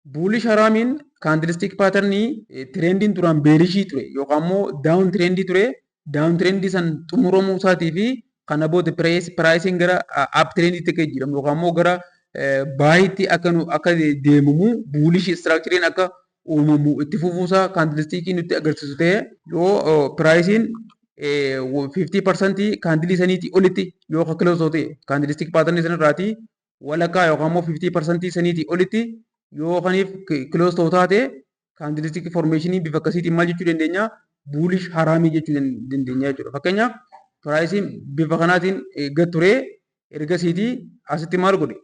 Bullish haramiin candlestick patternii trendiin duraan bearishii ture yookaan immoo down trendii ture, down trendii san xumuramuu isaatii fi kana booda priceiin gara up trendiitti akka jijjiiramu yookaan immoo gara buyitti akka deemamu, bullish structureiin akka uumamu itti fufuusaa candlestickii nutti agarsiisu ta'ee, yoo priceiin 50% candleii saniitii olitti yoo akka close ta'e, candlestick patternii sanarraatii walakkaa yookaan immoo 50% saniitii olitti yoo kaniif close ta'u taate, candlestick formationii bifa akkasiitiin maal jechuu dandeenya? Bullish haramii jechuu dandeenya jechuudha. Fakkeenyaaf, priceiin bifa kanaatiin gad turee ergasiitii asitti maal godhe?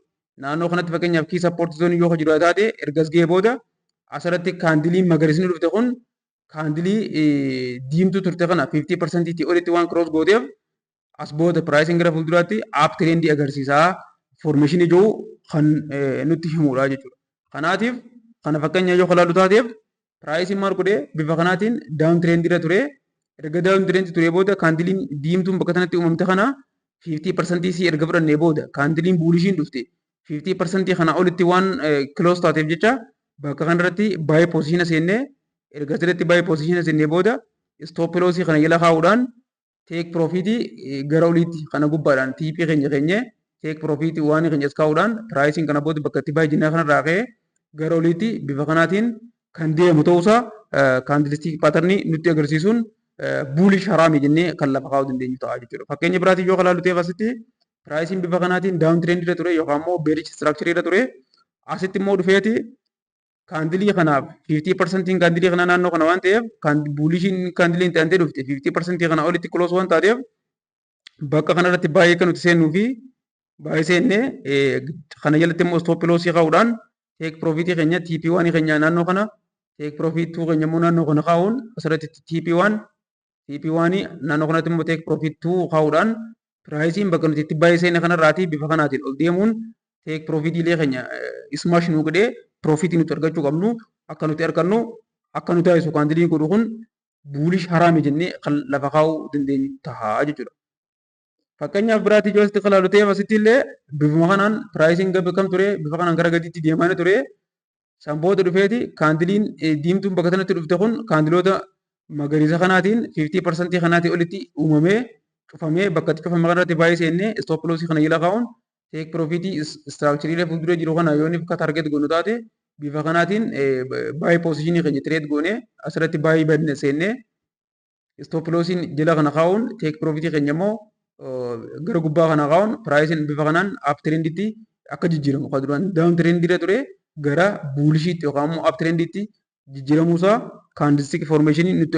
Naannoo kanatti fakkeenyaaf key support zoneii yoo jiru taate, ergas ga'ee booda asirratti candleiin magariisni dhufte kun candleii diimtuu turte kana 50% olitti waan cross gooteef, as booda priceiin gara fuulduraatti up trendii agarsiisaa formationii jiru kan nutti himudha jechuudha. Kanaatiif kana fakkeenya yoo ilaallu taateef, priceiin maal godhee? Bifa kanaatiin down trendii irra ture. Erga down trendii ture booda candleiin diimtuun bakka kanatti uumamte kana 50% sii erga fudhannee booda, candleiin bullishiin dhufte 50% kana olitti waan close taateef jecha, bakka kanarratti buy positiona seennee, erga asirratti buy positiona seennee booda stop lossii kana jala kaa'uudhaan take profitii gara oliitti kana gubbaadhaan TP keenya keenyee, take profitii waan keenya as kaa'uudhaan, priceiin kana booda bakka itti buy jennee kanarraa ka'ee gara oliitti bifa kanaatiin kan deemu ta'uusaa candlestick patternii nutti agarsiisuun bullish harami jennee kan lafa kaa'uu dandeenyu ta'a jechuudha. Fakkeenya biraatiin yoo ilaallu ta'eef, asitti priceiin bifa kanaatiin down trendii irra ture yookaan immoo bearish structureii irra ture. Asitti immoo dhufeeti candleii kanaaf 50% candleii kana naannoo kana waan ta'eef, bullishiin candleiin ta'antee dhufte 50% kana olitti close waan taateef, bakka kanarratti baay'ee kan nuti seennuu fi baay'ee seennee, kana jalatti immoo stop lossii kaa'uudhaan take profitii keenya TP 1 keenya naannoo kana, take profit 2 keenya immoo naannoo kana kaa'uun, asirratti TP 1, TP 1, naannoo kanatti immoo take profit 2 kaa'uudhaan, priceiin bakka nuti itti baay'ee seenne kanarraatii bifa kanaatiin ol deemuun take profitiilee keenya smash nuu godhee profitii nuti argachuu qabnu akka nuti argannu akka nu taasisu candleiin godhu kun bullish harami jennee kan lafa kaa'uu dandeenyu ta'a jechuudha. Fakkeenyaaf biraatii yoo asitti ilaallu ta'eef, asitti illee bifuma kanaan priceiin kam ture? Bifa kanaan gara gadiitti deemaa ture. San booda dhufeeti candleiin diimtuun bakka sanatti dhufte kun candleoota magariisa kanaatiin 50% kanaatii olitti uumamee cufamee, bakka itti cufame kanarratti baay'ee seennee stop lossii kana jala kaa'uun take profitii structureiilee fuuldura jiru kana yoo inni akka target goonu taate, bifa kanaatiin buy positionii keenya trade goonee asirratti buy banne seennee, stop lossiin jala kana kaa'uun, take profitii keenya immoo gara gubbaa kana kaa'uun, priceiin bifa kanaan up trenditti akka jijjiiramu, kan duraan down trendiirra ture gara bullishiitti yookaan immoo up trenditti jijjiiramuusaa candlestick formationii nutti